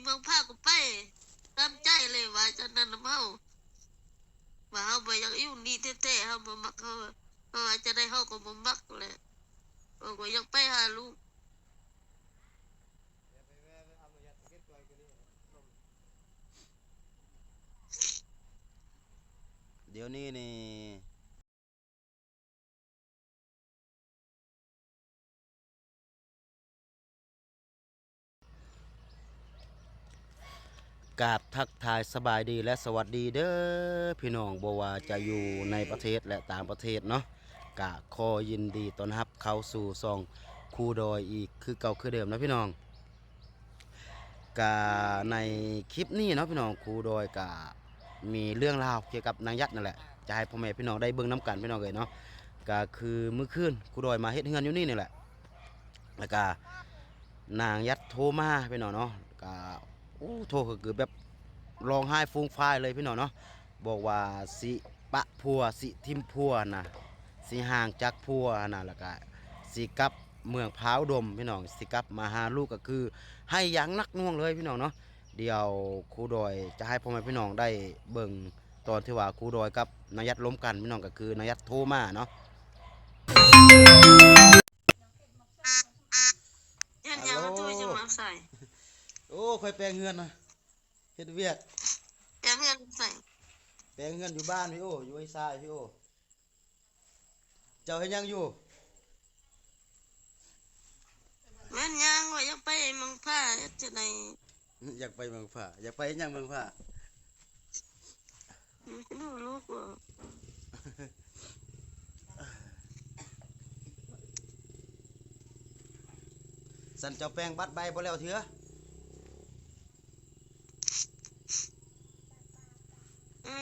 ບາງພາກໍໄປຕາມໃຈເລີຍ ວ່າຈັ່ງນັ້ນນຳເຮົາ ວ່າເຮົາບໍ່ຢາກຢູ່ນີ້ແທ້ໆ ເຮົາບໍ່ມັກ ເຮົາ ເຮົາວ່າຈັ່ງໃດເຮົາກໍບໍ່ມັກແຫຼະ ເຮົາກໍຢາກໄປຫາລູກ. ດຽວນີ້ນີ້ ກາບທັກທາຍສະບາຍດີ ແລະ ສະຫວັດດີເດີພີ່ນ້ອງ ບໍ່ວ່າຈະຢູ່ໃນປະເທດ ແລະ ຕ່າງປະເທດເນາະ ກະຂໍຍິນດີຕ້ອນຮັບເຂົ້າສູ່ຊ່ອງຄູດອຍອີກຄືເກົ່າຄືເດີມນະພີ່ນ້ອງ. ກະໃນຄລິບນີ້ເນາະພີ່ນ້ອງ ຄູດອຍກະມີເລື່ອງລາວກ່ຽວກັບນາງຍັດນັ້ນແຫຼະ ຈະໃຫ້ພໍ່ແມ່ພີ່ນ້ອງໄດ້ເບິ່ງນຳກັນພີ່ນ້ອງເອີຍເນາະ. ກະຄືມື້ຄືນຄູດອຍມາເຮັດເຮືອນຢູ່ນີ້ນີ້ແຫຼະ ແລ້ວກະນາງຍັດໂທມາພີ່ນ້ອງເນາະ ກະ ໂອ້ ໂທກະຄືແບບຮ້ອງໄຫ້ຟູມຟາຍເລີຍພີ່ນ້ອງເນາະ ບອກວ່າຊິປະຜົວ ຊິຖິ້ມຜົວຫັ້ນນະ ຊິຫ່າງຈາກຜົວຫັ້ນນະ ແລ້ວກະຊິກັບເມືອງຜາອຸດົມພີ່ນ້ອງ ຊິກັບມາຫາລູກ ກະຄືໄຫ້ຢ່າງໜັກໜ່ວງເລີຍພີ່ນ້ອງເນາະ. ດຽວຄູດອຍຈະໃຫ້ພໍ່ແມ່ພີ່ນ້ອງໄດ້ເບິ່ງຕອນທີ່ວ່າຄູດອຍກັບນາຍັດລົມກັນພີ່ນ້ອງ ກະຄືນາຍັດໂທມາເນາະ. ເຮັດຫຍັງ ໂທຈະມາໃສ່? ໂອ້ ຂ້ອຍແປງເຮືອນນະ ເຮັດວຽກ. ແປງເຮືອນໃສ? ແປງເຮືອນຢູ່ບ້ານພີ້ໂອ້ ຢູ່ໄຮ່ຊາຍພີ້ໂອ້. ເຈົ້າເຮັດຫຍັງຢູ່? ແມ່ນຫຍັງ ວ່າຢາກໄປເມືອງຜາ ເຮັດຈັ່ງໃດ? ຢາກໄປເມືອງຜາ ຢາກໄປເຮັດຫຍັງເມືອງຜາ? ອືມ ຊັ້ນເຈົ້າແປງບັດໃບບໍ່ແລ້ວເທື່ອ? ອື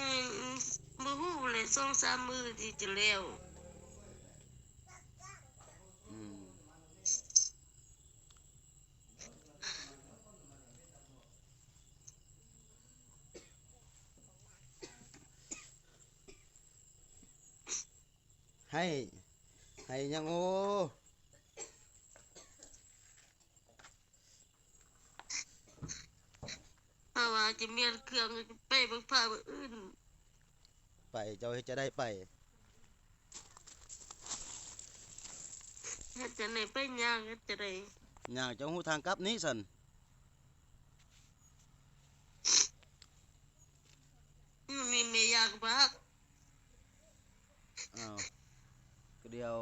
ມ ບໍ່ຮູ້ແຫຼະ ສອງສາມມື້ທີ່ຈະແລ້ວ. ອືມ ໄຫ້ ໄຫ້ຫຍັງ ໂອ້ ເພາະວ່າຈະມ້ຽນເຄື່ອງ ຈະໄປເບິ່ງພາບອື່ນ. ໄປ ເຈົ້າເຮັດຈັ່ງໃດໄປ? ເຮັດຈັ່ງໃດໄປ? ຍ່າງເຮັດຈັ່ງໃດ? ຍ່າງ ເຈົ້າຮູ້ທາງກັບນີ້ຊັ້ນ? ມີແມ່ຍ່າກໍບໍ່ຮັກ. ອ້າວ ກະດຽວ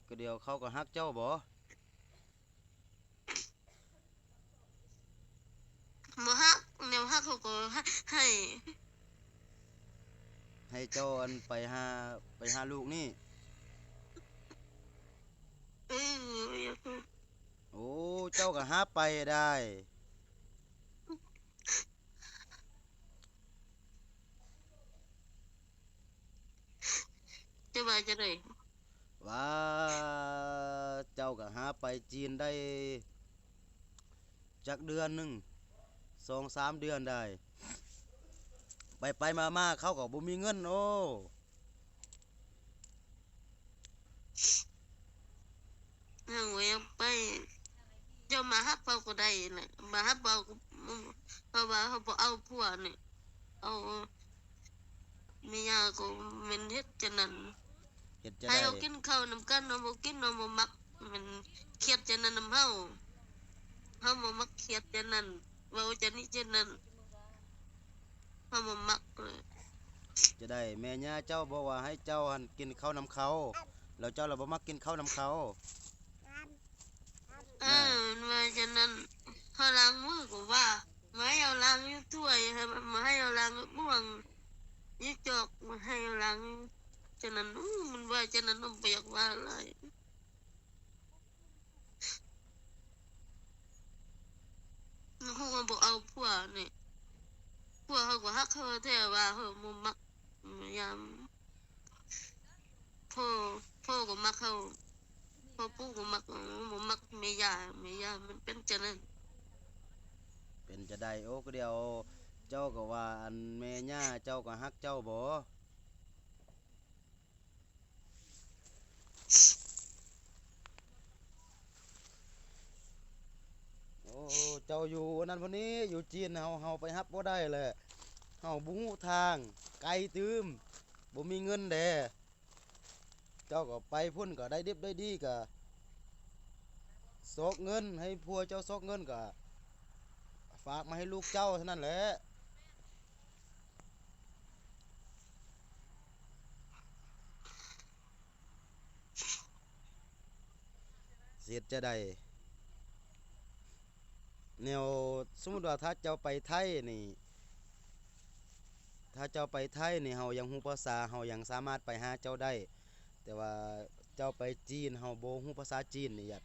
ກະດຽວເຂົາກໍຮັກເຈົ້າບໍ? ບໍ່ຮັກ ແນວຮັກເຂົາກໍໃຫ້ ໃຫ້ເຈົ້າ ອັນ ໄປຫາ ໄປຫາລູກນີ້. ເອີ ໂອ້ ເຈົ້າກໍຫາໄປໄດ້. ຈະວ່າຈັ່ງໃດ? ວ່າເຈົ້າກໍຫາໄປຈີນໄດ້ຈັກເດືອນໜຶ່ງ ສອງສາມເດືອນໄດ້ ໄປໆມາໆເຂົາກໍບໍ່ມີເງິນ. ໂອ້ ເຮົາບໍ່ຢາກໄປ ເຈົ້າມາຮັບເຮົາກໍໄດ້ນະ ມາຮັບເຮົາກໍ ເພາະວ່າເຮົາບໍ່ເອົາຜົວນີ້ ເອົາແມ່ຍ່າກໍແມ່ນເຮັດຈັ່ງນັ້ນ. ເຮັດຈັ່ງໃດ? ໃຫ້ເຮົາກິນເຂົ້ານຳກັນ ເຮົາບໍ່ກິນ ເຮົາບໍ່ມັກ ແມ່ນຄຽດຈັ່ງນັ້ນນຳເຮົາ ເຮົາບໍ່ມັກຄຽດຈັ່ງນັ້ນ ເວົ້າຈັ່ງນີ້ຈັ່ງນັ້ນ ເຮົາບໍ່ມັກເລີຍ. ຈະໄດ້ ແມ່ຍ່າເຈົ້າບອກວ່າໃຫ້ເຈົ້າຫັ້ນກິນເຂົ້ານຳເຂົາ ແລ້ວເຈົ້າລະບໍ່ມັກກິນເຂົ້ານຳເຂົາ. ເອີ ແມ່ນວ່າຈັ່ງນັ້ນ ເຮົາລ້າງມືກໍວ່າ ບໍ່ໃຫ້ເຮົາລ້າງຢູ່ຖ້ວຍ ໃຫ້ ບໍ່ໃຫ້ເຮົາລ້າງຢູ່ບ່ວງ ຢູ່ຈອກ ບໍ່ໃຫ້ເຮົາລ້າງ ຈັ່ງນັ້ນ. ໂອ້ ມັນວ່າຈັ່ງນັ້ນ ນ້ອງບໍ່ຢາກວ່າຫຼາຍ. ຮູ້ວ່າບໍ່ເອົາຜົວນີ້ ຜົວເຮົາກໍຮັກເຮົາແທ້ ວ່າເຮົາບໍ່ມັກ ຍາມ ພໍ່ ພໍ່ກໍມັກເຮົາ ພໍ່ປູ່ກໍມັກ ບໍ່ມັກແມ່ຍ່າ ແມ່ຍ່າມັນເປັນຈັ່ງນັ້ນ. ເປັນຈັ່ງໃດ? ໂອ້ ກະດຽວເຈົ້າກໍວ່າ ອັນ ແມ່ຍ່າເຈົ້າກໍຮັກເຈົ້າບໍ? ເ ເຈົ້າຢູ່ນັ້ນຜູ້ນີ້ ຢູ່ຈີນ ເຮົາ ເຮົາໄປຮັບບໍ່ໄດ້ແຫຼະ ເຮົາບໍ່ຮູ້ທາງ ໄກຕື່ມ ບໍ່ມີເງິນແດ່. ເຈົ້າກໍໄປພຸ້ນກໍໄດ້ດິບໄດ້ດີ ກໍຊອກເງິນ ໃຫ້ຜົວເຈົ້າຊອກເງິນ ກໍຝາກມາໃຫ້ລູກເຈົ້າເທົ່ານັ້ນແຫຼະ. ຊິເຮັດຈັ່ງໃດ? ແນວ ສົມມຸດວ່າຖ້າເຈົ້າໄປໄທນີ້ ຖ້າເຈົ້າໄປໄທນີ້ ເຮົາຍັງຮູ້ພາສາ ເຮົາຍັງສາມາດໄປຫາເຈົ້າໄດ້ ແຕ່ວ່າເຈົ້າໄປຈີນ ເຮົາບໍ່ຮູ້ພາສາຈີນນີ້ ຍາດ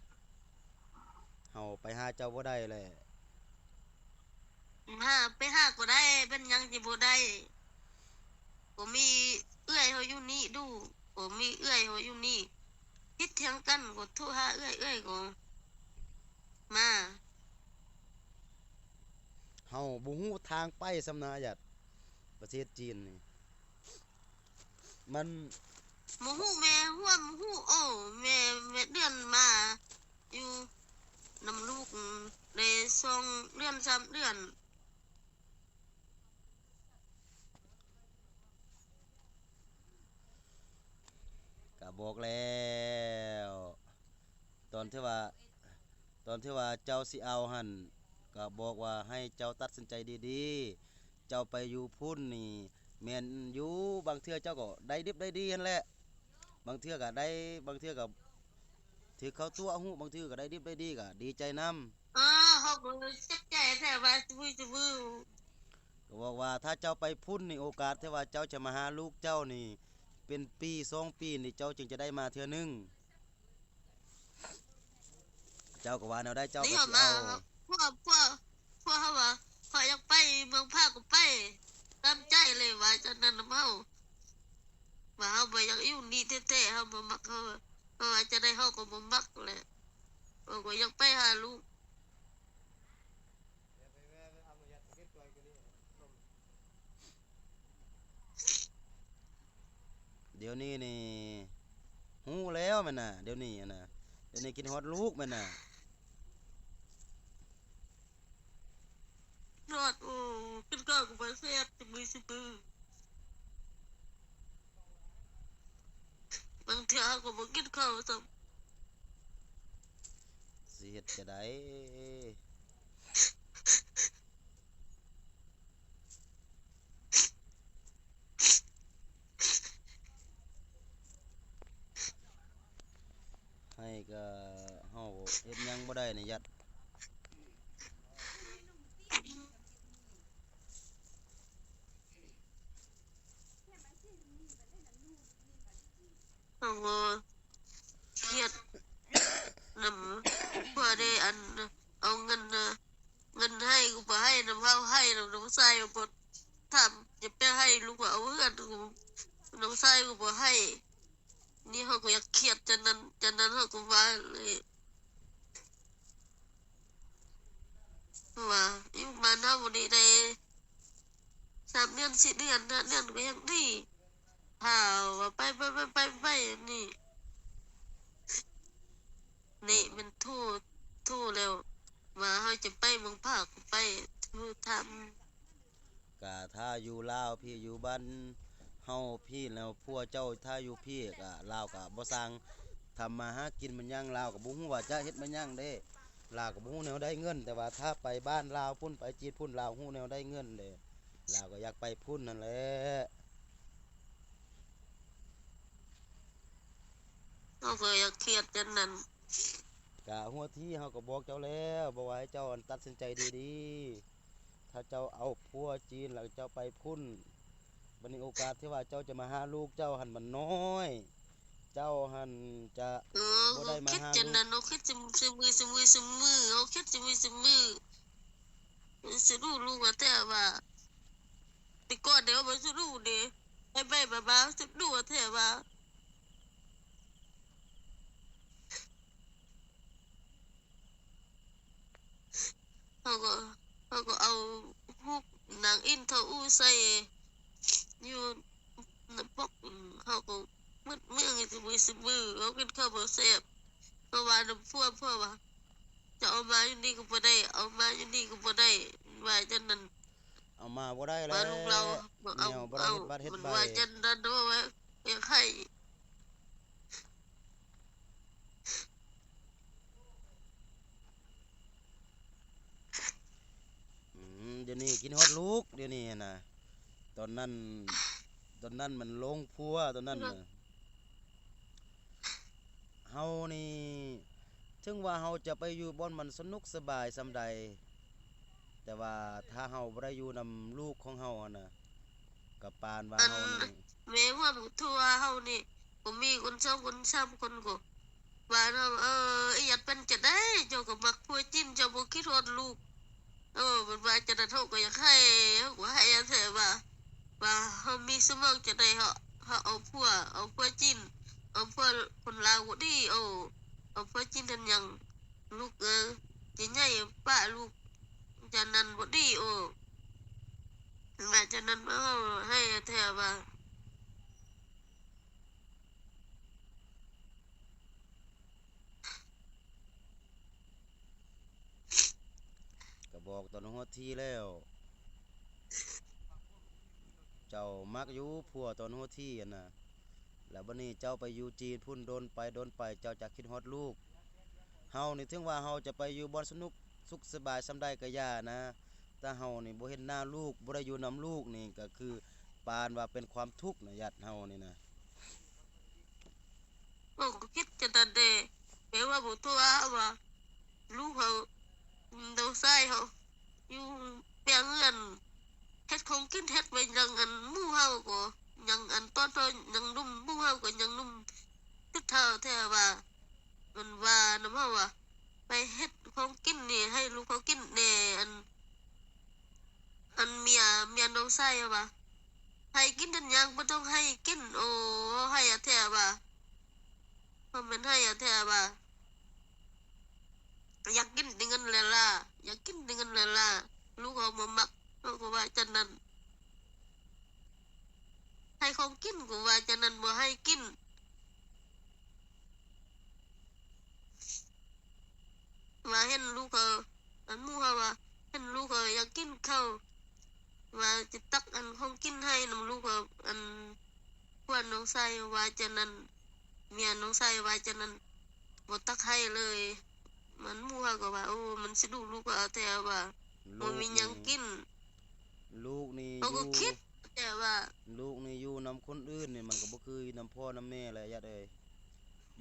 ເຮົາໄປຫາເຈົ້າບໍ່ໄດ້ແຫຼະ. ຫາ ໄປຫາກໍໄດ້ ເປັນຫຍັງຊິບໍ່ໄດ້? ກໍມີເອື້ອຍເຮົາຢູ່ນີ້ດູ ກໍມີເອື້ອຍເຮົາຢູ່ນີ້ ຜິດຖຽງກັນກໍໂທຫາເອື້ອຍ ເອື້ອຍກໍມາ. ເຮົາບໍ່ຮູ້ທາງໄປຊ້ຳນະ ຍາດ ປະເທດຈີນນີ້ ມັນ ບໍ່ຮູ້ແມ່ຮ່ວມ ຮູ້ ໂອ້ ແມ່ ແມ່ເດືອນມາຢູ່ນຳລູກໄດ້ສອງເດືອນ ສາມເດືອນ. ກະບອກແລ້ວ ຕອນທີ່ວ່າ ຕອນທີ່ວ່າເຈົ້າຊິເອົາຫັ້ນ ກະບອກວ່າໃຫ້ເຈົ້າຕັດສິນໃຈດີໆ ເຈົ້າໄປຢູ່ພຸ້ນນີ້ ແມ່ນຢູ່ ບາງເທື່ອເຈົ້າກໍໄດ້ດິບໄດ້ດີຫັ້ນແຫຼະ ບາງເທື່ອກໍໄດ້ ບາງເທື່ອກໍຖືກເຂົາຕົວະຮູ້ ບາງເທື່ອກໍໄດ້ດິບໄດ້ດີ ກໍດີໃຈນຳ. ເອີ ເຮົາກໍເຈັບໃຈແທ້ວ່າ ຊື່ໆ ກໍບອກວ່າຖ້າເຈົ້າໄປພຸ້ນນີ້ ໂອກາດທີ່ວ່າເຈົ້າຈະມາຫາລູກເຈົ້ານີ້ ເປັນປີສອງປີນີ້ ເຈົ້າຈຶ່ງຈະໄດ້ມາເທື່ອໜຶ່ງ. ເຈົ້າກໍວ່າແນວໃດ ເຈົ້າກໍຊິເອົາ ພວກ ພວກ ພວກເຮົາວ່າ ຂ້ອຍຢາກໄປເມືອງພາກກໍໄປ ຕາມໃຈເລີຍ ວ່າຈັ່ງນັ້ນນຳເຮົາ ວ່າເຮົາບໍ່ຢາກຢູ່ນີ້ແທ້ໆ ເຮົາບໍ່ມັກ ເຮົາ ເຮົາວ່າຈັ່ງໃດເຮົາກໍບໍ່ມັກແຫຼະ ເຮົາກໍຢາກໄປຫາລູກ. ດຽວນີ້ນີ້ ຮູ້ແລ້ວແມ່ນນະ ດຽວນີ້ຫັ້ນນະ ດຽວນີ້ຄິດຮອດລູກແມ່ນນະ. ຮອດ ໂອ້ ກິນເຂົ້າກໍບໍ່ແຊບ ຊິມື້ຊິມື້ ບາງເທື່ອເຮົາກໍບໍ່ກິນເຂົ້າຊ້ຳ. ຊິເຮັດຈັ່ງໃດ? ໃຫ້ກໍເຮົາເຮັດຫຍັງບໍ່ໄດ້ນະ ຍາດ. ເຮົາຄຽດນຳ ເພາະໄດ້ອັນ ເອົາເງິນ ເງິນໃຫ້ກໍບໍ່ໃຫ້ນຳ ເຮົາໃຫ້ນຳ ນ້ອງຊາຍກໍບໍ່ຖາມ ຈະໄປໃຫ້ລູກວ່າເອົາເຮືອນ ນ້ອງຊາຍກໍບໍ່ໃຫ້. ນີ້ເຮົາກໍຢາກຄຽດຈັ່ງນັ້ນ ຈັ່ງນັ້ນເຮົາກໍວ່າເລີຍ ເພາະວ່າຢູ່ບ້ານເຮົານີ້ໄດ້ສາມເດືອນ ສີ່ເດືອນ ຫ້າເດືອນກໍຍັງດີ ຖ້າວ່າໄປ ໄປ ໄປ ໄປ ໄປນີ້ ນີ້ແມ່ນໂທ ໂທແລ້ວ ວ່າເຮົາຈະໄປເມືອງພາກໄປ ໂທຖາມ. ກະຖ້າຢູ່ລາວພີ້ ຢູ່ບ້ານເຮົາພີ້ແລ້ວ ຜົວເຈົ້າຖ້າຢູ່ພີ້ກະ ລາວກະບໍ່ຊ່າງທຳມາຫາກິນແມ່ນຫຍັງ ລາວກະບໍ່ຮູ້ວ່າຈະເຮັດແມ່ນຫຍັງເດ້ ລາວກະບໍ່ຮູ້ແນວໄດ້ເງິນ ແຕ່ວ່າຖ້າໄປບ້ານລາວພຸ້ນ ໄປຈີນພຸ້ນ ລາວຮູ້ແນວໄດ້ເງິນເດ້ ລາວກະຢາກໄປພຸ້ນຫັ້ນແຫຼະ. ເຮົາກໍຢາກຄຽດຈັ່ງນັ້ນ ກະຫົວທີເຮົາກໍບອກເຈົ້າແລ້ວ ບອກວ່າໃຫ້ເຈົ້າອັນຕັດສິນໃຈດີໆ ຖ້າເຈົ້າເອົາຜົວຈີນແລ້ວເຈົ້າໄປພຸ້ນ ບັດນີ້ໂອກາດທີ່ວ່າເຈົ້າຈະມາຫາລູກເຈົ້າຫັ້ນມັນນ້ອຍ ເຈົ້າຫັ້ນຈະ ເອີ ບໍ່ໄດ້ມາຫາລູກ ຄິດຈັ່ງນັ້ນເນາະ ຄິດຊຸມື້ ຊຸມື້ ຊຸມື້ ເຮົາຄິດຊຸມື້ ຊຸມື້ ສະດຸລູກວ່າແທ້ວ່າ ແຕ່ກ່ອນເດ ເຮົາບໍ່ສະດຸເດ ໄປໄປມາມາສະດຸວ່າແທ້ວ່າ ເຮົາກໍ ເຮົາກໍເອົາຮູບນາງອິນທາອູໃສ່ຢູ່ໜ້າປົກ ເຮົາກໍມືດເມືອງຊິມື້ຊິມື້ ເຮົາກິນເຂົ້າບໍ່ແຊບ ເພາະວ່ານ້ຳຖ້ວມ ເພາະວ່າ ຈະເອົາມາຢູ່ນີ້ກໍບໍ່ໄດ້ ເອົາມາຢູ່ນີ້ກໍບໍ່ໄດ້ ວ່າຈັ່ງນັ້ນ. ເອົາມາບໍ່ໄດ້ແລ້ວ ວ່າລູກລາວ ເອົາ ແນວບໍ່ໄດ້ເຮັດບັດເຮັດໃບ ວ່າຈັ່ງນັ້ນ ວ່າຢາກໃຫ້. ອືມ ດຽວນີ້ຄິດຮອດລູກ ດຽວນີ້ນະ ຕອນນັ້ນ ຕອນນັ້ນມັນຫຼົງຜົວ ຕອນນັ້ນນະ. ເຮົານີ້ ເຖິງວ່າເຮົາຈະໄປຢູ່ບ່ອນມັນສະໜຸກສະບາຍສ່ຳໃດ ແຕ່ວ່າຖ້າເຮົາບໍ່ໄດ້ຢູ່ນຳລູກຂອງເຮົາຫັ້ນນະ ກໍປານວ່າເຮົານີ້ ແມ່ນວ່າບໍ່ທົ່ວເຮົານີ້ ກໍມີຄົນສອງຄົນສາມຄົນກໍວ່ານຳ ເອີ ອີ່ຫຍັງເປັນຈັ່ງໃດ ເຈົ້າກໍມັກຜົວຈີນ ເຈົ້າບໍ່ຄິດຮອດລູກ. ເອີ ເພິ່ນວ່າຈັ່ງນັ້ນ ເຮົາກໍຢາກໄຫ້ ເຮົາກໍໄຫ້ແທ້ວ່າ ວ່າເຮົາມີສະໝອງຈັ່ງໃດ ເຮົາ ເຮົາເອົາຜົວ ເອົາຜົວຈີນ ເອົາຜົວຄົນລາວບໍ່ດີ ເອົາ ເອົາຜົວຈີນເຮັດຫຍັງ ລູກເອີຍ ຊິໃຫຍ່ປະລູກຈັ່ງນັ້ນບໍ່ດີ ໂອ ວ່າຈັ່ງນັ້ນ ເຮົາໄຫ້ແທ້ວ່າ. ກໍບອກຕອນຫົວທີແລ້ວ ເຈົ້າມັກຢູ່ຜົວຕອນຫົວທີຫັ້ນນະ ແລ້ວບັດນີ້ເຈົ້າໄປຢູ່ຈີນພຸ້ນ ດົນໄປດົນໄປ ເຈົ້າຈະຄິດຮອດລູກ. ເຮົານີ້ ເຖິງວ່າເຮົາຈະໄປຢູ່ບ່ອນສະໜຸກສຸກສະບາຍສ່ຳໃດກໍຢ່ານະ ຖ້າເຮົານີ້ບໍ່ເຫັນໜ້າລູກ ບໍ່ໄດ້ຢູ່ນຳລູກນີ້ ກໍຄືປານວ່າເປັນຄວາມທຸກນະ ຍາດເຮົານີ້ນະ. ເຮົາກໍຄິດຈັ່ງນັ້ນເດ້ ແບບວ່າບໍ່ຕົວະວ່າລູກເຮົາ ນ້ອງຊາຍເຮົາ ຢູ່ແປງເຮືອນ ເຮັດຂອງກິນ ເຮັດໄວ້ຫຍັງ ອັນ ໝູ່ເຮົາກໍຍັງ ອັນ ຕອນເຮົາຍັງໜຸ່ມ ໝູ່ເຮົາກໍຍັງໜຸ່ມ ຄືເຖົ້າແທ້ວ່າ ມັນວ່ານຳເຮົາວ່າ ໄປເຮັດຂອງກິນນີ້ໃຫ້ລູກເຮົາກິນແດ່ ອັນ ອັນເມຍ ເມຍນ້ອງຊາຍເຮົາວ່າ ໃຫ້ກິນເຮັດຫຍັງ ບໍ່ຕ້ອງໃຫ້ກິນ ໂອ້ ໃຫ້ແທ້ວ່າ ບໍ່ແມ່ນໃຫ້ແທ້ວ່າ ຢາກກິນແຕ່ເງິນແຫຼະລະ ຢາກກິນແຕ່ເງິນແຫຼະລະ ລູກເຮົາບໍ່ມັກ ເຮົາກໍວ່າຈັ່ງນັ້ນ ໃຫ້ຂອງກິນກໍວ່າຈັ່ງນັ້ນ ບໍ່ໃຫ້ກິນ. ວ່າເຫັນລູກເຂົາ ອັນ ໝູ່ເຮົາວ່າເຫັນລູກເຂົາຢາກກິນເຂົ້າ ວ່າຊິຕັກ ອັນ ຂອງກິນໃຫ້ນຳລູກເຂົາ ອັນ ຜົວນ້ອງຊາຍວ່າຈັ່ງນັ້ນ ເມຍນ້ອງຊາຍວ່າຈັ່ງນັ້ນ ບໍ່ຕັກໃຫ້ເລີຍ. ມັນ ໝູ່ເຮົາກໍວ່າ ໂອ້ ມັນຊິດຸລູກເຮົາແທ້ວ່າ ລູກນີ້ ບໍ່ມີຫຍັງກິນ ລູກນີ້ ເຮົາກໍ ຢູ່ ຄິດແຕ່ວ່າ ລູກນີ້ຢູ່ນຳຄົນອື່ນນີ້ ມັນກໍບໍ່ຄືນຳພໍ່ນຳແມ່ແຫຼະ ຍາດເອີຍ.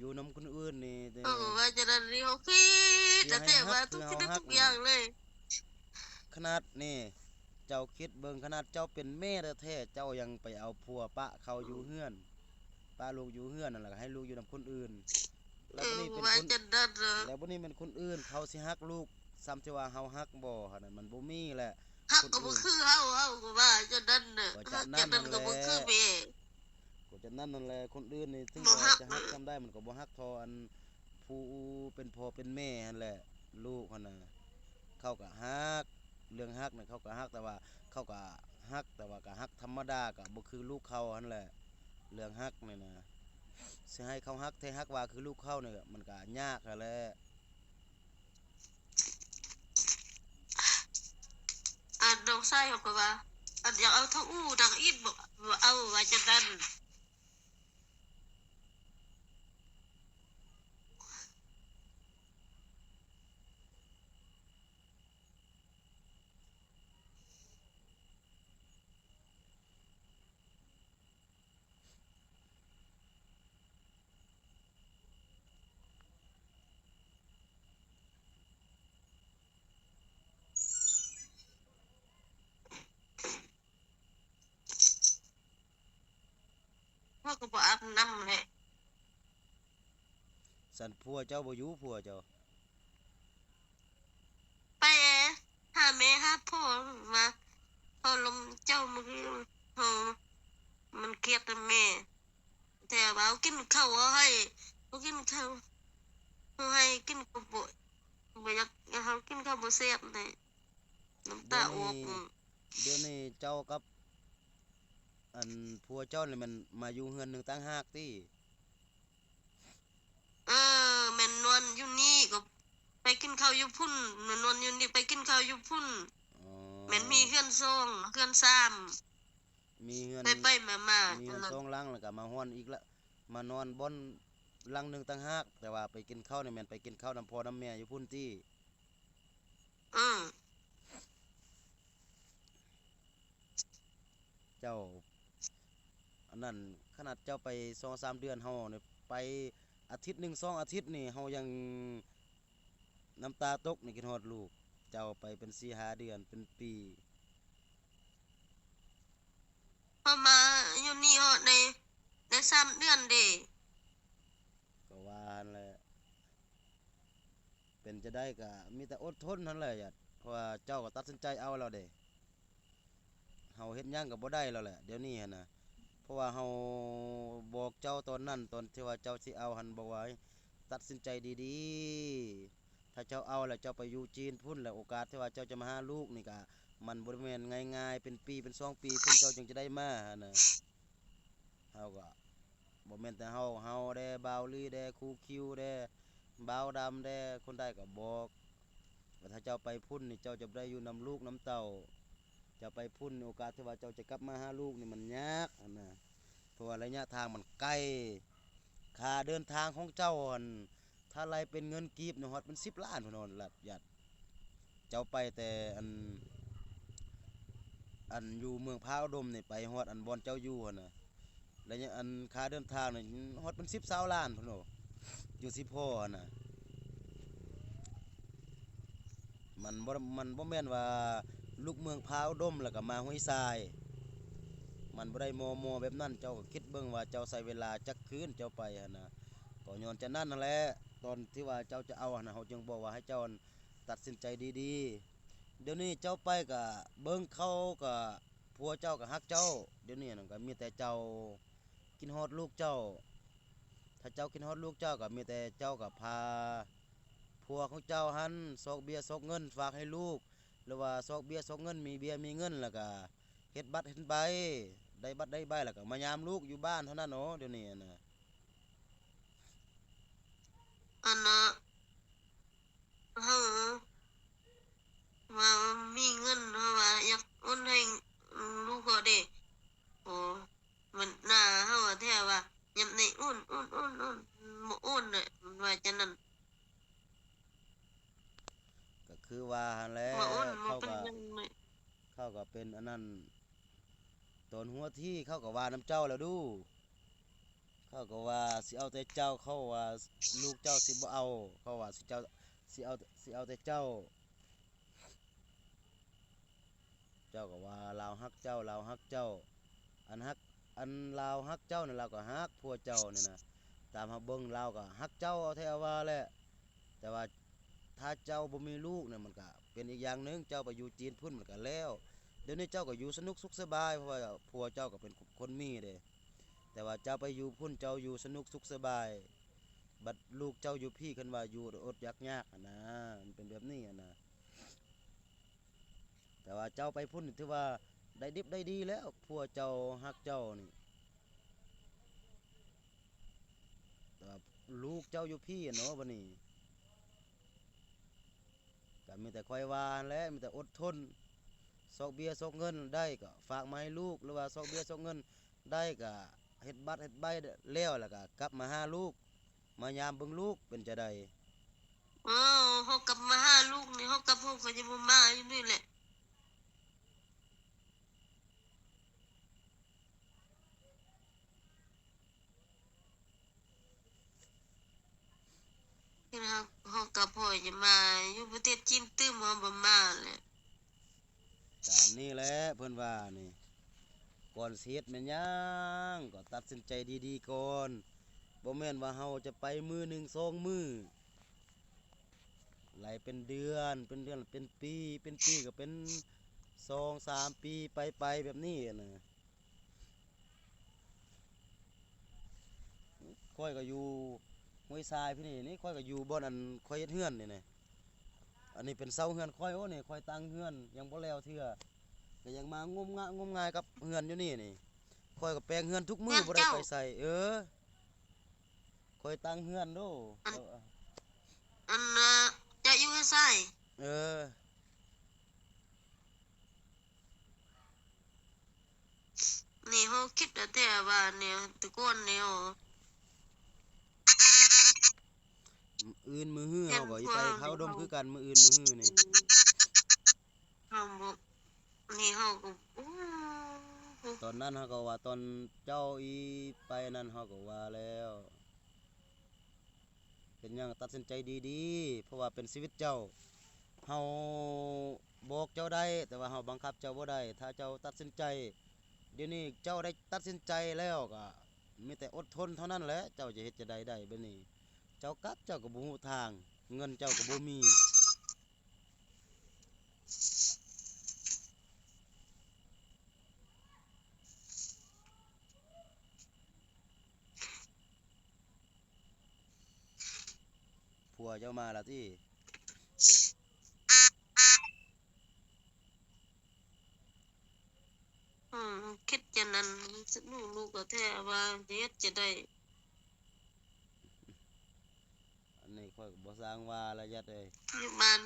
ຢູ່ນຳຄົນອື່ນນີ້ ເອີ ວ່າຈັ່ງນັ້ນນີ້ ເຮົາຄິດແຕ່ວ່າທຸກສິ່ງທຸກຢ່າງເລີຍ. ຂະໜາດນີ້ ເຈົ້າຄິດເບິ່ງ ຂະໜາດເຈົ້າເປັນແມ່ແທ້ໆ ເຈົ້າຍັງໄປເອົາຜົວປະເຂົາຢູ່ເຮືອນ ປະລູກຢູ່ເຮືອນນັ້ນ ແລ້ວກໍໃຫ້ລູກຢູ່ນຳຄົນອື່ນ ແລ້ວບັດນີ້ເປັນຄົນ ແລ້ວບັດນີ້ແມ່ນຄົນອື່ນ ເຂົາຊິຮັກລູກສ່ຳທີ່ວ່າເຮົາຮັກບໍ່ຫັ້ນນະ ມັນບໍ່ມີແຫຼະ. ຮັກກໍບໍ່ຄືເຮົາ ເຮົາກໍວ່າຈັ່ງນັ້ນນະ ຮັກຈັ່ງນັ້ນກໍບໍ່ຄືແມ່. ກໍຈະນັ້ນນັ້ນແຫຼະ ຄົນອື່ນນີ້ເຖິງວ່າຈະຮັກສ່ຳໃດ ມັນກໍບໍ່ຮັກທໍ່ອັນຜູ້ເປັນພໍ່ເປັນແມ່ຫັ້ນແຫຼະ. ລູກຫັ້ນນະ ເຂົາກໍຮັກ ເລື່ອງຮັກນະ ເຂົາກໍຮັກ ແຕ່ວ່າເຂົາກໍຮັກ ແຕ່ວ່າກໍຮັກທຳມະດາ ກໍບໍ່ຄືລູກເຂົາຫັ້ນແຫຼະ. ເລື່ອງຮັກນີ້ນະ ຊິໃຫ້ເຂົາຮັກແທ້ ຮັກວ່າຄືລູກເຂົານີ້ ມັນກໍຍາກຫັ້ນແຫຼະ. ອັນນ້ອງຊາຍເຂົາກໍວ່າ ອັນຢາກເອົາທາງອູ່ທາງອິດ ບໍ່ ບໍ່ເອົາ ວ່າຈັ່ງນັ້ນ. ເຮົາກໍບໍ່ອາບນ້ຳແຫຼະ. ຊັ້ນຜົວເຈົ້າບໍ່ຢູ່ ຜົວເຈົ້າ? ໄປຫາແມ່ຫາພໍ່ມາ ເຮົາລົມເຈົ້າມື້ຄືເຮົາ ມັນຄຽດນຳແມ່ ແຕ່ວ່າເຮົາກິນເຂົ້າ ເຮົາໃຫ້ ເຮົາກິນເຂົ້າ ເຮົາໃຫ້ກິນເຂົ້າບໍ່ ບໍ່ຢາກ ເຮົາກິນເຂົ້າບໍ່ແຊບແຫຼະ ນ້ຳຕາອອກ. ດຽວນີ້ ດຽວນີ້ເຈົ້າກັບ ອັນ ຜົວເຈົ້ານີ້ແມ່ນມາຢູ່ເຮືອນໜຶ່ງຕ່າງຫາກຕິ? ເອີ ແມ່ນນອນຢູ່ນີ້ກໍໄປກິນ ເຂົ້າຢູ່ພຸ້ນ ມານອນຢູ່ນີ້ ໄປກິນເຂົ້າຢູ່ພຸ້ນ. ອໍ ແມ່ນມີເຮືອນສອງ ເຮືອນສາມ ມີເຮືອນ ໄປໆມາໆ ມີເຮືອນສອງຫຼັງ ແລ້ວກໍມາຮ້ອນອີກລະ ມານອນບ່ອນຫຼັງໜຶ່ງຕ່າງຫາກ. ແຕ່ວ່າໄປກິນເຂົ້ານີ້ແມ່ນໄປກິນເຂົ້ານຳພໍ່ນຳແມ່ຢູ່ພຸ້ນຕິ? ອື ເຈົ້າ ອັນນັ້ນ ຂະໜາດເຈົ້າໄປສອງສາມເດືອນ ເຮົານີ້ໄປອາທິດໜຶ່ງສອງອາທິດນີ້ ເຮົາຍັງນ້ຳຕາຕົກນີ້ ຄິດຮອດລູກ. ເຈົ້າໄປເປັນສີ່ຫ້າເດືອນ ເປັນປີ. ເຮົາມາຢູ່ນີ້ຮອດໄດ້ ໄດ້ສາມເດືອນເດ້. ກໍວ່າຫັ້ນແຫຼະ. ເປັນຈັ່ງໃດກໍມີແຕ່ອົດທົນຫັ້ນແຫຼະຍາດ ເພາະວ່າເຈົ້າກໍຕັດສິນໃຈເອົາແລ້ວເດ້. ເຮົາເຮັດຫຍັງກໍບໍ່ໄດ້ແລ້ວແຫຼະ ດຽວນີ້ຫັ້ນນະ. ເພາະວ່າເຮົາບອກເຈົ້າຕອນນັ້ນ ຕອນທີ່ວ່າເຈົ້າຊິເອົາຫັ້ນ ບອກວ່າໃຫ້ຕັດສິນໃຈດີໆ. ຖ້າເຈົ້າເອົາແລ້ວ ເຈົ້າໄປຢູ່ຈີນພຸ້ນ ແລ້ວໂອກາດທີ່ວ່າເຈົ້າຈະມາຫາລູກນີ້ກໍ ມັນບໍ່ໄດ້ແມ່ນງ່າຍໆ ເປັນປີເປັນສອງປີພຸ້ນ ເຈົ້າຈຶ່ງຈະໄດ້ມາຫັ້ນນະ. ເຮົາກໍ ບໍ່ແມ່ນແຕ່ເຮົາ ເຮົາແດ່ ບ່າວລີແດ່ ຄູຄິວແດ່ ບ່າວດຳແດ່ ຄົນໃດກໍບອກວ່າ ຖ້າເຈົ້າໄປພຸ້ນນີ້ ເຈົ້າຈະບໍ່ໄດ້ຢູ່ນຳລູກນຳເຕົ້າ. ເຈົ້າໄປພຸ້ນນີ້ ໂອກາດທີ່ວ່າເຈົ້າຈະກັບມາຫາລູກນີ້ມັນຍາກຫັ້ນນະ ເພາະວ່າໄລຍະທາງມັນໄກ. ຄ່າເດີນທາງຂອງເຈົ້າຫັ້ນ ຖ້າໄລ່ເປັນເງິນກີບນີ້ ຮອດເປັນສິບລ້ານພຸ້ນນະ ລັດ ຍາດ. ເຈົ້າໄປແຕ່ອັນ ອັນຢູ່ເມືອງຜາອຸດົມນີ້ ໄປຮອດອັນບ່ອນເຈົ້າຢູ່ຫັ້ນນະ ແລະ ອັນຄ່າເດີນທາງນີ້ ຮອດເປັນສິບຊາວລ້ານພຸ້ນໂອ ຢູ່ຊິພໍຫັ້ນນະ. ມັນບໍ່ ມັນບໍ່ແມ່ນວ່າລຸກເມືອງຜາອຸດົມ ແລ້ວກໍມາຫ້ວຍຊາຍ ມັນບໍ່ໄດ້ມໍ່ໆແບບນັ້ນ. ເຈົ້າກໍຄິດເບິ່ງວ່າເຈົ້າໃຊ້ເວລາຈັກຄືນເຈົ້າໄປຫັ້ນນະ. ກໍຍ້ອນຈາກນັ້ນຫັ້ນແຫຼະ ຕອນທີ່ວ່າເຈົ້າຈະເອົາຫັ້ນນະ ເຮົາຈຶ່ງບອກວ່າໃຫ້ເຈົ້າ ຕັດສິນໃຈດີໆ. ດຽວນີ້ເຈົ້າໄປກະເບິ່ງເຂົາກະ ຜົວເຈົ້າກະຮັກເຈົ້າ. ດຽວນີ້ຫັ້ນກະມີແຕ່ເຈົ້າຄິດຮອດລູກເຈົ້າ. ຖ້າເຈົ້າຄິດຮອດລູກເຈົ້າກະມີແຕ່ເຈົ້າກະພາຜົວຂອງເຈົ້າຫັ້ນ ຊອກເບ້ຍຊອກເງິນຝາກໃຫ້ລູກ ຫຼືວ່າຊອກເບ້ຍຊອກເງິນ ມີເບ້ຍມີເງິນ ແລ້ວກະເຮັດບັດເຮັດໃບ ໄດ້ບັດໄດ້ໃບ ແລ້ວກະມາຍາມລູກຢູ່ບ້ານເທົ່ານັ້ນເນາະ. ດຽວນີ້ຫັ້ນນະ ອັນນະ ເຮົາວ່າມີເງິນ ເຮົາວ່າຢາກໂອນໃຫ້ລູກເຂົາເດ້. ໂອ້ ມັນໜ້າເຮົາແທ້ວ່າ ຍາມໃດໂອນ ໂອນ ໂອນ ໂອນ ບໍ່ໂອນແຫຼະ ມັນວ່າຈັ່ງນັ້ນ. ກໍຄືວ່າຫັ້ນແຫຼະ ບໍ່ໂອນ ເຂົາກໍ ເຂົາກໍເປັນອັນນັ້ນ ຕອນຫົວທີເຂົາກໍວ່ານຳເຈົ້າແລ້ວດູ. ເຂົາກໍວ່າຊິເອົາແຕ່ເຈົ້າ ເຂົາວ່າລູກເຈົ້າຊິບໍ່ເອົາ ເຂົາວ່າຊິເຈົ້າ ຊິເອົາ ຊິເອົາແຕ່ເຈົ້າ. ເຈົ້າກໍວ່າລາວຮັກເຈົ້າ ລາວຮັກເຈົ້າ. ອັນຮັກ ອັນລາວຮັກເຈົ້ານັ້ນ ລາວກໍຮັກຜົວເຈົ້ານີ້ນະ. ຕາມເຮົາເບິ່ງລາວກໍຮັກເຈົ້າແທ້ວ່າແຫຼະ. ແຕ່ວ່າຖ້າເຈົ້າບໍ່ມີລູກນີ້ ມັນກະເປັນອີກຢ່າງໜຶ່ງ ເຈົ້າໄປຢູ່ຈີນພຸ້ນມັນກະແລ້ວ. ດຽວນີ້ເຈົ້າກໍຢູ່ສະໜຸກສຸກສະບາຍ ເພາະວ່າຜົວເຈົ້າກໍເປັນຄົນມີເດ້. ແຕ່ວ່າເຈົ້າໄປຢູ່ພຸ້ນ ເຈົ້າຢູ່ສະໜຸກສຸກສະບາຍ ບັດລູກເຈົ້າຢູ່ພີ້ ຄັນວ່າຢູ່ອົດຢາກຍາກຫັ້ນນະ ມັນເປັນແບບນີ້ຫັ້ນນະ. ແຕ່ວ່າເຈົ້າໄປພຸ້ນຖືວ່າໄດ້ດິບໄດ້ດີແລ້ວ ຜົວເຈົ້າຮັກເຈົ້ານີ້. ແຕ່ວ່າລູກເຈົ້າຢູ່ພີ້ຫັ້ນເນາະ ບັດນີ້ ກໍມີແຕ່ຂ້ອຍວ່າຫັ້ນແຫຼະ ມີແຕ່ອົດທົນ. ຊອກເບ້ຍຊອກເງິນໄດ້ກໍຝາກມາໃຫ້ລູກ ຫຼືວ່າຊອກເບ້ຍຊອກເງິນໄດ້ກໍເຮັດບັດເຮັດໃບແລ້ວ ແລ້ວກໍກັບມາຫາລູກ ມາຍາມເບິ່ງລູກ ເປັນຈັ່ງໃດ? ເອີ ເຮົາກັບມາຫາລູກນີ້ ເຮົາກັບ ເຮົາກໍຈະບໍ່ມາຢູ່ນີ້ແຫຼະ. ເຮົາ ເຮົາກັບ ເຮົາຈະມາຢູ່ປະເທດຈີນຕື່ມ ເຮົາບໍ່ມາແຫຼະ. ຕາມນີ້ແຫຼະ ເພິ່ນວ່ານີ້ ກ່ອນຊິເຮັດແມ່ນຫຍັງ ກໍຕັດສິນໃຈດີໆກ່ອນ. ບໍ່ແມ່ນວ່າເຮົາຈະໄປມື້ໜຶ່ງສອງມື້ ໄລ່ເປັນເດືອນ ເປັນເດືອນ ເປັນປີ ເປັນປີກໍເປັນສອງສາມປີ ໄປໆແບບນີ້ນະ. ຂ້ອຍກໍຢູ່ຫ້ວຍຊາຍພີ້ນີ້ ນີ້ຂ້ອຍກໍຢູ່ບ່ອນອັນຂ້ອຍເຮັດເຮືອນນີ້ນະ. ອັນນີ້ເປັນເສົາເຮືອນຂ້ອຍ. ໂອ້ ນີ້ຂ້ອຍຕັ້ງເຮືອນຍັງບໍ່ແລ້ວເທື່ອ ກໍຍັງມາງົມງະງົມງາຍກັບເຮືອນຢູ່ນີ້ນີ້. ຂ້ອຍກໍແປງເຮືອນທຸກມື້ ເຮືອນ ບໍ່ໄດ້ ເຈົ້າ ໄປໃສ. ເອີ ຂ້ອຍຕັ້ງເຮືອນໂດ. ອັນ ເອີ ອັນ ເອີ ເຈົ້າຢູ່ໃນໃສ ເອີ ນີ້ເຮົາຄິດແທ້ໆວ່ານີ້ ແຕ່ກ່ອນນີ້ເຮົາ ມື້ອື່ນມື້ຮືເຮົາກໍຊິໄປເຂົາດົງຄືກັນ ມື້ອື່ນມື້ຮືນີ້ ເຮົາບໍ່ ນີ້ເຮົາກໍ ໂອ້ ຕອນນັ້ນເຮົາກໍວ່າ ຕອນເຈົ້າອີໄປນັ້ນ ເຮົາກໍວ່າແລ້ວ ເປັນຫຍັງຕັດສິນໃຈດີໆ ເພາະວ່າເປັນຊີວິດເຈົ້າ ເຮົາບອກເຈົ້າໄດ້ ແຕ່ວ່າເຮົາບັງຄັບເຈົ້າບໍ່ໄດ້ ຖ້າເຈົ້າຕັດສິນໃຈ ດຽວນີ້ເຈົ້າໄດ້ຕັດສິນໃຈແລ້ວ ກໍມີແຕ່ອົດທົນເທົ່ານັ້ນແຫຼະ ເຈົ້າຈະເຮັດຈັ່ງໃດໄດ້ບາດນີ້ ເຈົ້າກັບເຈົ້າກໍບໍ່ຮູ້ທາງ ເງິນເຈົ້າກໍບໍ່ມີ. ຜົວເຈົ້າມາລະຕິ? ອືມ ຄິດຈັ່ງນັ້ນ ລູກກໍແທ້ວ່າຈະເຮັດຈັ່ງໃດ? ອັນນີ້ຂ້ອຍກໍບໍ່ຊ່າງວ່າລະ ຍາດເອີຍ ຢູ່ບ້ານ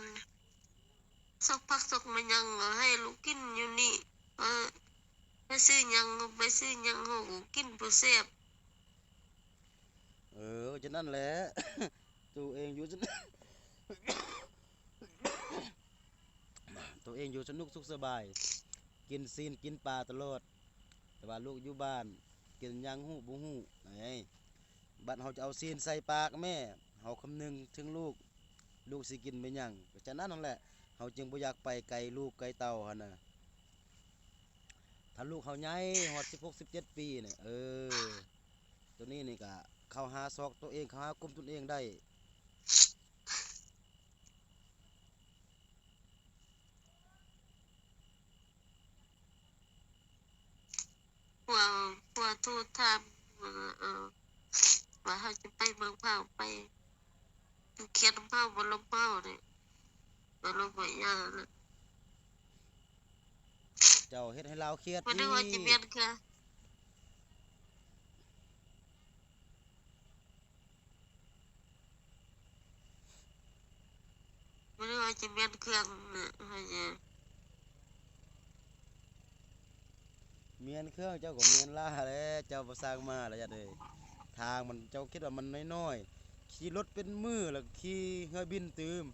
ຊອກຜັກຊອກມາຫຍັງກໍໃຫ້ລູກກິນຢູ່ນີ້ ເອີ ໄປຊື້ຫຍັງ ໄປຊື້ຫຍັງ ເຮົາກໍກິນບໍ່ແຊບ. ເອີ ຈັ່ງນັ້ນແຫຼະ ໂຕເອງຢູ່ ໂຕເອງຢູ່ສະໜຸກສຸກສະບາຍ ກິນຊີ້ນກິນປາຕະຫຼອດ ແຕ່ວ່າລູກຢູ່ບ້ານ ກິນຫຍັງຮູ້ບໍ່ຮູ້ ເອີຍ ບັດເຮົາຈະເອົາຊີ້ນໃສ່ປາກແມ່ ເຮົາຄຳນຶງເຖິງລູກ ລູກຊິກິນແມ່ນຫຍັງ? ກໍຈະນັ້ນຫັ້ນແຫຼະ ເຮົາຈຶ່ງບໍ່ຢາກໄປໄກລູກໄກເຕົ້າຫັ້ນນະ. ຖ້າລູກເຮົາໃຫຍ່ຮອດສິບຫົກ ສິບເຈັດປີນີ້ ເອີ ໂຕນີ້ນີ້ກະເຂົ້າຫາຊອກໂຕເອງ ເຂົ້າຫາກຸ່ມຕົນເອງໄດ້. ຜົວ ຜົວໂທຖາມ ເອີ ເອີ ວ່າເຮົາຈະໄປເມືອງພາວ ໄປ ຢູ່ຄຽດນຳເຮົາ ບໍ່ລົມເຮົານີ້ ບໍ່ລົມບໍ່ຢ່ານະ. ເຈົ້າເຮັດໃຫ້ລາວຄຽດ ບໍ່ຮູ້ວ່າຈະແມ່ນຄື ບໍ່ຮູ້ວ່າຈະແມ່ນເຄື່ອງ ແມ່ນເຄື່ອງເຈົ້າກໍແມ່ນລາແຫຼະ ເຈົ້າບໍ່ຊ່າງມາລະ ຍາດເອີຍ ທາງມັນ ເຈົ້າຄິດວ່າມັນນ້ອຍໆ ຂີ່ລົດເປັນມື້ ແລ້ວຂີ່ເຮືອບິນຕື່ມ.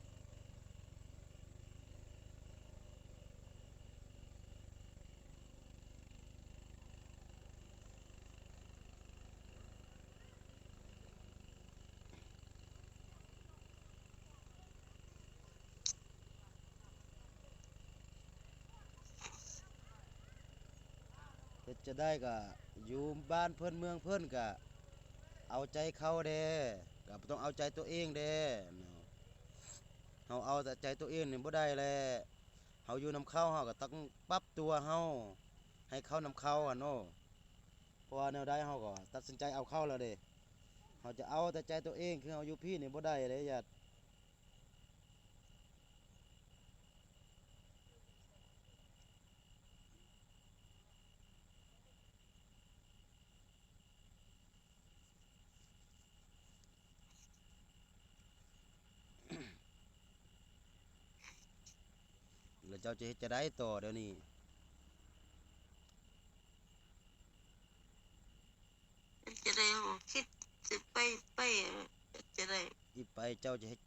ເຮັດຈັ່ງໃດກໍຢູ່ບ້ານເພິ່ນເມືອງເພິ່ນ ກໍເອົາໃຈເຂົາແດ່ ກໍບໍ່ຕ້ອງເອົາໃຈຕົວເອງແດ່ເນາະ. ເຮົາເອົາແຕ່ໃຈຕົວເອງນີ້ບໍ່ໄດ້ແຫຼະ ເຮົາຢູ່ນຳເຂົາ ເຮົາກໍຕ້ອງປັບຕົວເຮົາໃຫ້ເຂົ້ານຳເຂົາຫັ້ນເນາະ. ເພາະວ່າແນວໃດເຮົາກໍຕັດສິນໃຈເອົາເຂົາແລ້ວເດ້ ເຮົາຈະເອົາແຕ່ໃຈຕົວເອງ ຄືເຮົາຢູ່ພີ້ນີ້ບໍ່ໄດ້ເດ້ ຍາດ. ແລ້ວເຈົ້າຈະເຮັດຈັ່ງໃດຕໍ່ດຽວນີ້? ເຮັດຈັ່ງໃດ ເຮົາກໍຄິດຊິໄປ ໄປ ເຮັດຈັ່ງໃດ? ຊິໄປ ເຈົ້າຈະເຮັດ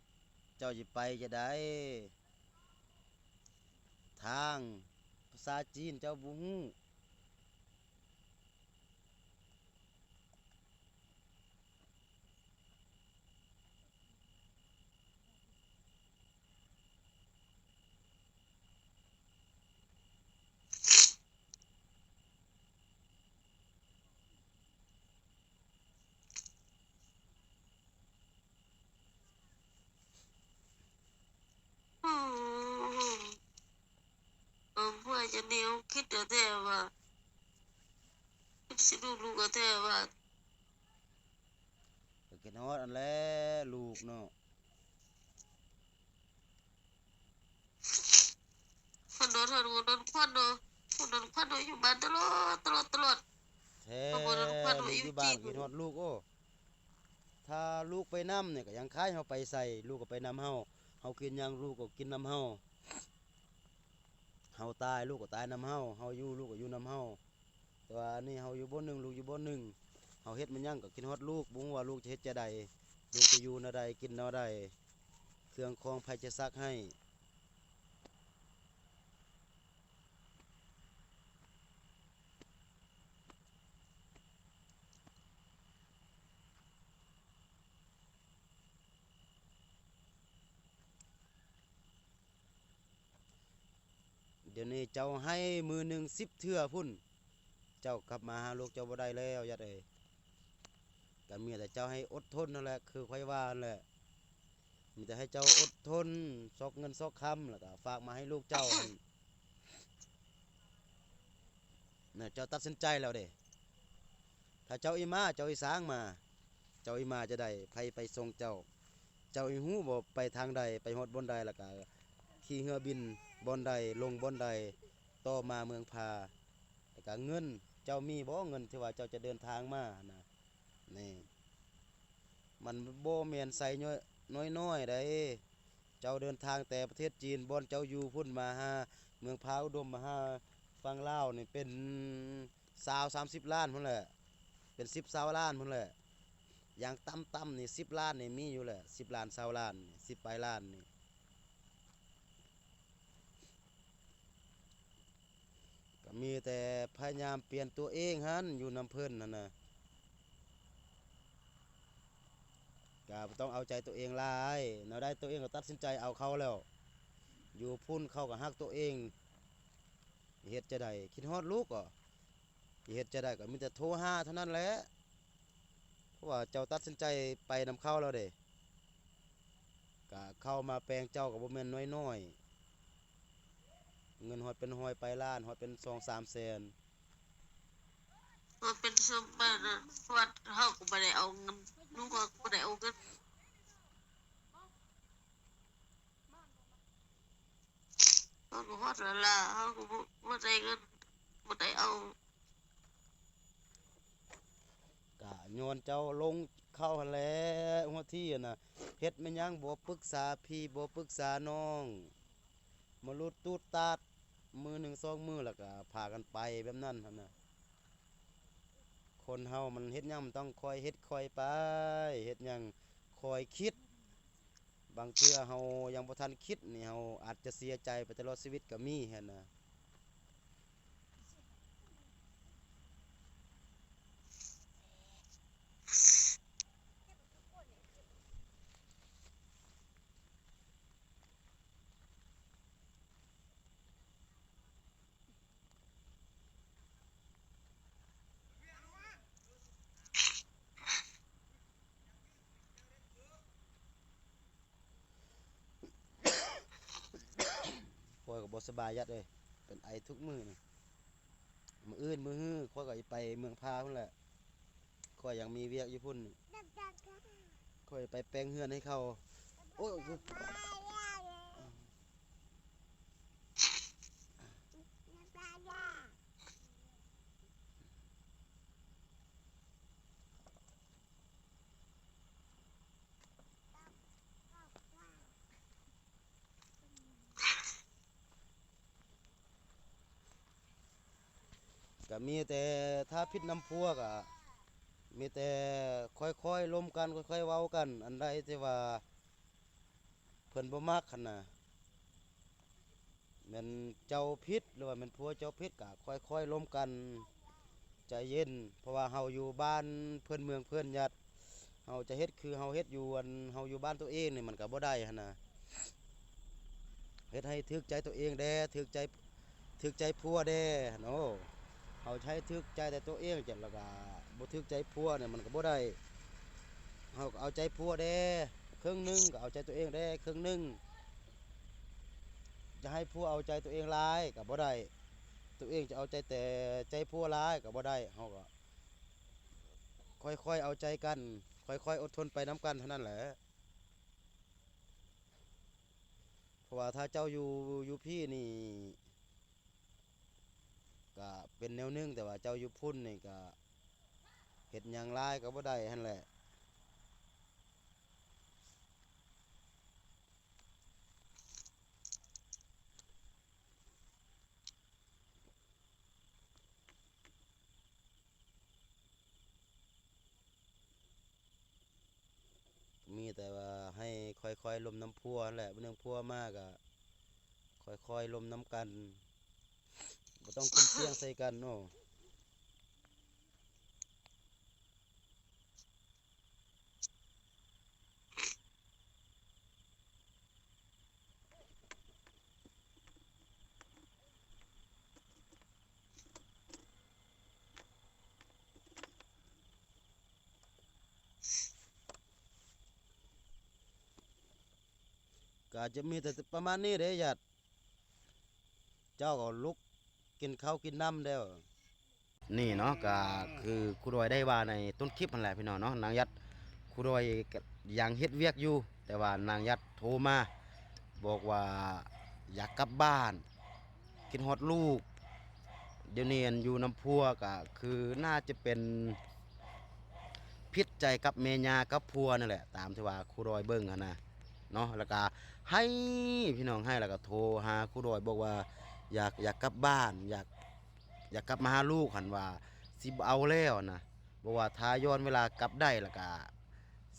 ເຈົ້າຊິໄປຈັ່ງໃດ? ທາງພາສາຈີນເຈົ້າບໍ່ຮູ້. ໂອ້ ເອີ ເມື່ອຍຈະແນວຄິດແທ້ໆວ່າ ຄິດຊິດູລູກແທ້ໆວ່າ ກໍຄິດຮອດຫັ້ນແຫຼະລູກເນາະ. ຄວັນໂດ ຄວັນໂດ ຄວັນໂດ ຄວັນໂດ ຄວັນໂດ ຢູ່ບ້ານຕະຫຼອດ ຕະຫຼອດ ຕະຫຼອດ. ແທ້ ຄວັນໂດ ຄວັນໂດ ຢູ່ ຢູ່ບ້ານ ຢູ່ຈີນ ຄິດຮອດລູກ. ໂອ້ ຖ້າລູກໄປນຳນີ້ກໍຍັງຄ້າຍເຮົາໄປໃສ ລູກກໍໄປນຳເຮົາ. ເຮົາກິນຫຍັງ ລູກກໍກິນນຳເຮົາ, ເຮົາຕາຍ ລູກກໍຕາຍນຳເຮົາ, ເຮົາຢູ່ ລູກກໍຢູ່ນຳເຮົາ. ແຕ່ວ່າອັນນີ້ເຮົາຢູ່ບ່ອນໜຶ່ງ ລູກຢູ່ບ່ອນໜຶ່ງ, ເຮົາເຮັດແມ່ນຫຍັງກໍຄິດຮອດລູກ, ບໍ່ຮູ້ວ່າລູກຈະເຮັດຈັ່ງໃດ, ລູກຈະຢູ່ແນວໃດ ກິນແນວໃດ, ເຄື່ອງຂອງໃຜຈະຊັກໃຫ້. ດຽວນີ້ເຈົ້າໃຫ້ມື້ໜຶ່ງສິບເທື່ອພຸ້ນ, ເຈົ້າກັບມາຫາລູກເຈົ້າບໍ່ໄດ້ແລ້ວ ຍາດເອີຍ. ກໍມີແຕ່ເຈົ້າໃຫ້ອົດທົນນັ້ນແຫຼະ, ຄືຂ້ອຍວ່ານັ້ນແຫຼະ, ມີແຕ່ໃຫ້ເຈົ້າອົດທົນ ຊອກເງິນຊອກຄຳ ແລ້ວກໍຝາກມາໃຫ້ລູກເຈົ້າຫັ້ນ. ນະ ເຈົ້າຕັດສິນໃຈແລ້ວເດ້. ຖ້າເຈົ້າອີ່ມາ ເຈົ້າອີ່ສ້າງມາ, ເຈົ້າອີ່ມາຈະໄດ້ ໃຜໄປສົ່ງເຈົ້າ? ເຈົ້າອີ່ຮູ້ບໍ່ ໄປທາງໃດ ໄປຮອດບ່ອນໃດ, ແລ້ວກະຂີ່ເຮືອບິນບ່ອນໃດ ລົງບ່ອນໃດ, ຕໍ່ມາເມືອງພາ, ແລ້ວກະເງິນ ເຈົ້າມີບໍ່ ເງິນທີ່ວ່າເຈົ້າຈະເດີນທາງມານະ? ນີ້ ມັນບໍ່ແມ່ນໃຊ້ນ້ອຍໆໃດ. ເຈົ້າເດີນທາງແຕ່ປະເທດຈີນ ບ່ອນເຈົ້າຢູ່ພຸ້ນ ມາຫາເມືອງພາອຸດົມ ມາຫາຝັ່ງລາວນີ້ ເປັນຊາວສາມສິບລ້ານພຸ້ນແຫຼະ, ເປັນສິບຊາວລ້ານພຸ້ນແຫຼະ. ຢ່າງຕ່ຳໆນີ້ສິບລ້ານນີ້ມີຢູ່ແຫຼະ, ສິບລ້ານຊາວລ້ານນີ້ ສິບປາຍລ້ານນີ້. ກໍມີແຕ່ພະຍາຍາມປ່ຽນຕົວເອງຫັ້ນ ຢູ່ນຳເພິ່ນຫັ້ນນະ, ກໍບໍ່ຕ້ອງເອົາໃຈຕົວເອງຫຼາຍ. ແນວໃດຕົວເອງກໍຕັດສິນໃຈເອົາເຂົາແລ້ວ, ຢູ່ພຸ້ນເຂົາກໍຮັກຕົວເອງ. ເຮັດຈັ່ງໃດ? ຄິດຮອດລູກກໍ ຊິເຮັດຈັ່ງໃດ ກໍມີແຕ່ໂທຫາເທົ່ານັ້ນແຫຼະ, ເພາະວ່າເຈົ້າຕັດສິນໃຈໄປນຳເຂົາແລ້ວເດ້. ກະເຂົ້າມາແປງເຈົ້າກໍບໍ່ແມ່ນນ້ອຍໆ, ເງິນຮອດເປັນຮ້ອຍປາຍລ້ານ, ຮອດເປັນສອງສາມແສນ. ເຮົາເປັນຊາວບ້ານນະ, ເພາະວ່າເຮົາກໍບໍ່ໄດ້ເອົາເງິນ, ລູກເຮົາກໍບໍ່ໄດ້ເອົາເງິນ. ເຮົາກໍຮອດເວລາ ເຮົາກໍບໍ່ ບໍ່ໄດ້ເງິນ ບໍ່ໄດ້ເອົາ. ກະຍ້ອນເຈົ້າຫຼົງເຂົາຫັ້ນແຫຼະ ຫົວທີຫັ້ນນະ, ເຮັດແມ່ນຫຍັງບໍ່ປຶກສາພີ່ ບໍ່ປຶກສານ້ອງ, ມາຫຼຸດຕູດຕາດ ມື້ໜຶ່ງສອງມື້ ແລ້ວກະພາກັນໄປແບບນັ້ນຫັ້ນນະ. ຄົນເຮົາມັນເຮັດຫຍັງມັນຕ້ອງຄ່ອຍເຮັດຄ່ອຍໄປ, ເຮັດຫຍັງຄ່ອຍຄິດ. ບາງເທື່ອເຮົາຍັງບໍ່ທັນຄິດນີ້ ເຮົາອາດຈະເສຍໃຈໄປຕະຫຼອດຊີວິດກໍມີຫັ້ນນະ. ຂ້ອຍກໍບໍ່ສະບາຍ ຍາດເອີຍ, ເປັນໄອທຸກມື້ນີ້. ມື້ອື່ນມື້ຮືຂ້ອຍກໍຊິໄປເມືອງພາພຸ້ນແຫຼະ, ຂ້ອຍຍັງມີວຽກຢູ່ພຸ້ນ, ຂ້ອຍໄປແປງເຮືອນໃຫ້ເຂົາ. ໂອ້ຍ. ກະມີແຕ່ຖ້າຜິດນຳພວກ ກະມີແຕ່ຄ່ອຍໆລົມກັນ ຄ່ອຍໆເວົ້າກັນ. ອັນໃດທີ່ວ່າເພິ່ນບໍ່ມັກຫັ້ນນະ ແມ່ນເຈົ້າຜິດ ຫຼືວ່າແມ່ນຜົວເຈົ້າຜິດ ກະຄ່ອຍໆລົມກັນ ໃຈເຢັນ. ເພາະວ່າເຮົາຢູ່ບ້ານເພື່ອນເມືອງເພື່ອນຍາດ, ເຮົາຈະເຮັດຄືເຮົາເຮັດຢູ່ ອັນ ເຮົາຢູ່ບ້ານຕົວເອງນີ້ ມັນກະບໍ່ໄດ້ຫັ້ນນະ. ເຮັດໃຫ້ຖືກໃຈຕົວເອງແດ່ ຖືກໃຈ ຖືກໃຈຜົວແດ່. ໂອ້ ເຮົາໃຫ້ຖືກໃຈແຕ່ຕົວເອງ ແລ້ວກະບໍ່ຖືກໃຈຜົວນີ້ ມັນກະບໍ່ໄດ້. ເຮົາກໍເອົາໃຈຜົວແດ່ເຄິ່ງໜຶ່ງ, ກໍເອົາໃຈຕົວເອງແດ່ເຄິ່ງໜຶ່ງ. ຈະໃຫ້ຜົວເອົາໃຈຕົວເອງຫຼາຍກໍບໍ່ໄດ້, ຕົວເອງຈະເອົາໃຈແຕ່ໃຈຜົວຫຼາຍກໍບໍ່ໄດ້. ເຮົາກໍຄ່ອຍໆເອົາໃຈກັນ, ຄ່ອຍໆອົດທົນໄປນຳກັນເທົ່ານັ້ນແຫຼະ. ເພາະວ່າຖ້າເຈົ້າຢູ່ ຢູ່ພີ້ນີ້ ກະເປັນແນວໜຶ່ງ, ແຕ່ວ່າເຈົ້າຢູ່ພຸ້ນນີ້ກະເຮັດຫຍັງຫຼາຍກໍບໍ່ໄດ້ຫັ້ນແຫຼະ. ຄ່ອຍໆລົມນຳຜົວຫັ້ນແຫຼະ, ມື້ໜຶ່ງຜົວມາກໍຄ່ອຍໆລົມນຳກັນ, ບໍ່ຕ້ອງຂຶ້ນຕຽງໃສ່ກັນເນາະ. ກໍຈະມີແຕ່ປະມານນີ້ເດ້ຍາດ, ເຈົ້າກໍລຸກກິນເຂົ້າກິນນ້ຳແລ້ວ. ນີ້ເນາະ ກໍຄືຄູດອຍໄດ້ວ່າໃນຕົ້ນຄລິບຫັ້ນແຫຼະພີ່ນ້ອງເນາະ, ນາງຍັດ ຄູດອຍກໍຍັງເຮັດວຽກຢູ່ ແຕ່ວ່ານາງຍັດໂທມາບອກວ່າຢາກກັບບ້ານ ຄິດຮອດລູກ, ດຽວນີ້ອັນຢູ່ນຳຜົວກໍຄືໜ້າຈະເປັນຜິດໃຈກັບແມ່ຍ່າກັບຜົວນັ້ນແຫຼະ ຕາມທີ່ວ່າຄູດອຍເບິ່ງຫັ້ນນະເນາະ. ແລ້ວກໍໄຫ້ພີ່ນ້ອງ ໄຫ້ ແລ້ວກໍໂທຫາຄູດອຍບອກວ່າຢາກ ຢາກກັບບ້ານ ຢາກ ຢາກກັບມາຫາລູກຫັ້ນ ວ່າຊິບໍ່ເອົາແລ້ວນະ, ບອກວ່າຖ້າຍ້ອນເວລາກັບໄດ້ແລ້ວກະ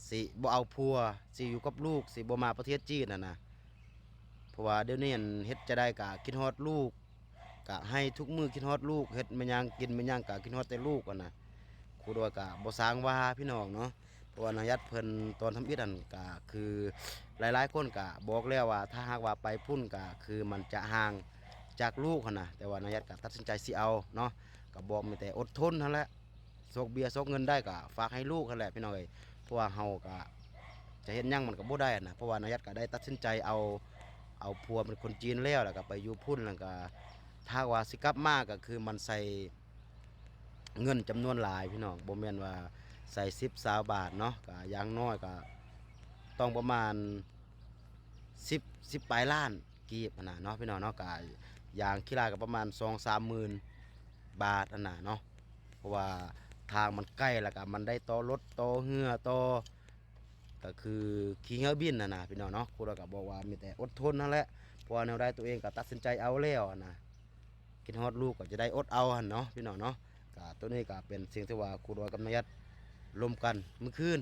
ຊິບໍ່ເອົາຜົວ ຊິຢູ່ກັບລູກ ຊິບໍ່ມາປະເທດຈີນຫັ້ນນະ. ເພາະວ່າດຽວນີ້ຫັ້ນເຮັດຈັ່ງໃດກະຄິດຮອດລູກ, ກະໄຫ້ທຸກມື້ຄິດຮອດລູກ, ເຮັດແມ່ນຫຍັງກິນແມ່ນຫຍັງກະຄິດຮອດແຕ່ລູກຫັ້ນນະ. ຄູດອຍກະບໍ່ຊ່າງວ່າພີ່ນ້ອງເນາະ. ເພາະວ່ານາງຍັດເພິ່ນຕອນທຳອິດຫັ້ນກະຄືຫຼາຍໆຄົນກະບອກແລ້ວວ່າ ຖ້າຫາກວ່າໄປພຸ້ນກະຄືມັນຈະຫ່າງຈາກລູກຫັ້ນນະ, ແຕ່ວ່ານາງຍັດກະຕັດສິນໃຈຊິເອົາເນາະ, ກະບອກມີແຕ່ອົດທົນຫັ້ນແຫຼະ, ຊອກເບ້ຍຊອກເງິນໄດ້ກະຝາກໃຫ້ລູກຫັ້ນແຫຼະພີ່ນ້ອງເອີຍ. ເພາະວ່າເຮົາກະຈະເຮັດຫຍັງມັນກະບໍ່ໄດ້ຫັ້ນນະ, ເພາະວ່ານາງຍັດກະໄດ້ຕັດສິນໃຈເອົາ ເອົາຜົວເປັນຄົນຈີນແລ້ວ ແລ້ວກະໄປຢູ່ພຸ້ນ ແລ້ວກະຖ້າວ່າຊິກັບມາກະຄືມັນໃສ່ ເງິນຈຳນວນຫຼາຍພີ່ນ້ອງ, ບໍ່ແມ່ນວ່າໃສ່ສິບ ຊາວບາດເນາະ, ກະຢ່າງໜ້ອຍກະຕ້ອງປະມານສິບ ສິບປາຍລ້ານກີບຫັ້ນນະເນາະພີ່ນ້ອງເນາະ, ກະຢ່າງຂີ້ຫຼາຍກະປະມານສອງສາມໝື່ນບາດຫັ້ນນະເນາະ. ເພາະວ່າທາງມັນໄກ ແລ້ວກະມັນໄດ້ຕໍ່ລົດຕໍ່ເຮືອຕໍ່ ກໍຄືຂີ່ເຮືອບິນຫັ້ນນະພີ່ນ້ອງເນາະ. ຄູດອຍກໍບອກວ່າມີແຕ່ອົດທົນຫັ້ນແຫຼະ, ເພາະວ່າແນວໃດຕົວເອງກໍຕັດສິນໃຈເອົາແລ້ວຫັ້ນນະ, ຄິດຮອດລູກກໍຈະໄດ້ອົດເອົາຫັ້ນເນາະພີ່ນ້ອງເນາະ. ກໍຕົວນີ້ກໍເປັນສິ່ງທີ່ວ່າຄູດອຍກັບນາງຍັດລົມກັນມື້ຄືນ,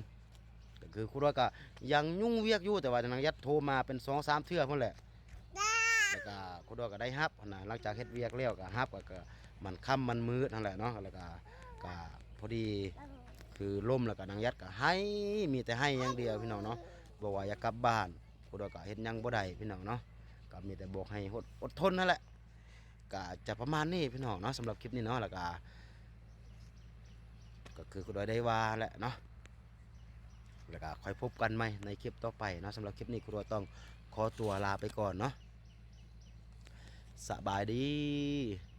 ກໍຄືຄູດອຍກໍຍັງຫຍຸ້ງວຽກຢູ່ ແຕ່ວ່ານາງຍັດໂທມາເປັນສອງສາມເທື່ອພຸ້ນແຫຼະ. ແລ້ວກະຄູດອຍກໍໄດ້ຮັບຫັ້ນນະ, ຫຼັງຈາກເຮັດວຽກແລ້ວກໍຮັບ ກໍ ກໍມັນຄ່ຳມັນມືດຫັ້ນແຫຼະເນາະ. ແລ້ວກະ ກະພໍດີຄືລົມ ແລ້ວກະນາງຍັດກໍໄຫ້ ມີແຕ່ໄຫ້ຢ່າງດຽວພີ່ນ້ອງເນາະ, ບອກວ່າຢາກກັບບ້ານ. ຜູ້ດອຍກໍເຮັດຫຍັງບໍ່ໄດ້ພີ່ນ້ອງເນາະ, ກໍມີແຕ່ບອກໃຫ້ອົດ ອົດທົນຫັ້ນແຫຼະ. ກໍຈະປະມານນີ້ພີ່ນ້ອງເນາະ ສຳລັບຄລິບນີ້ເນາະ. ແລ້ວກໍ ກໍຄືຄູດອຍໄດ້ວ່າແຫຼະເນາະ, ແລ້ວກໍຄ່ອຍພົບກັນໃໝ່ໃນຄລິບຕໍ່ໄປເນາະ. ສຳລັບຄລິບນີ້ຄູດອຍຕ້ອງຂໍຕົວລາໄປກ່ອນເນາະ, ສະບາຍດີ.